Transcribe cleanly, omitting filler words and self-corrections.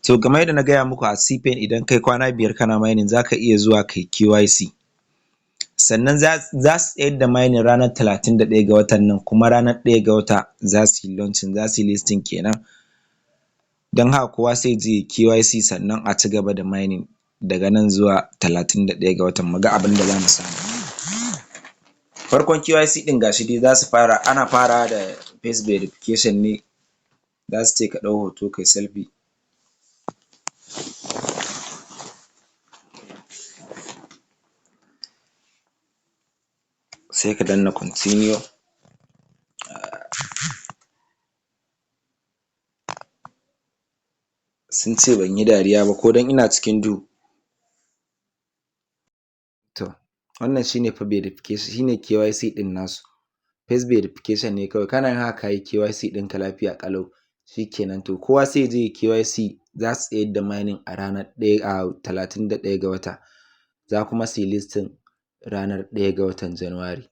To, kamar yadda na gaya muku, a CPN idan kai kwana 5 kana mining, zaka iya zuwa kai KYC. Sannan za su tsayar da mining ranar 31 ga watan nan, kuma ranar 1 ga wata za su yi launching, za su yi listing kenan. Don haka kowa sai ya je ya yi KYC, sannan a ci gaba da mining daga nan zuwa 31 ga watan, mu ga abin da za mu samu. Farkon KYC ɗin, gashi dai za su fara, ana farawa da face verification ne. Za su ce ka ɗau hoto, kai selfie, sai ka danna continue. Sun ce ban yi dariya ba ko don ina cikin duhu. To, wannan shine fa verification, shine KYC ɗin nasu. Face verification ne kawai. Kana yin haka, kayi KYC ɗinka lafiya ƙalau, shikenan. To, kowa sai ya je ya yi KYC. Za su tsayar da mining a ranar 1, a 31 ga wata, za kuma su yi listing ranar 1 ga watan January.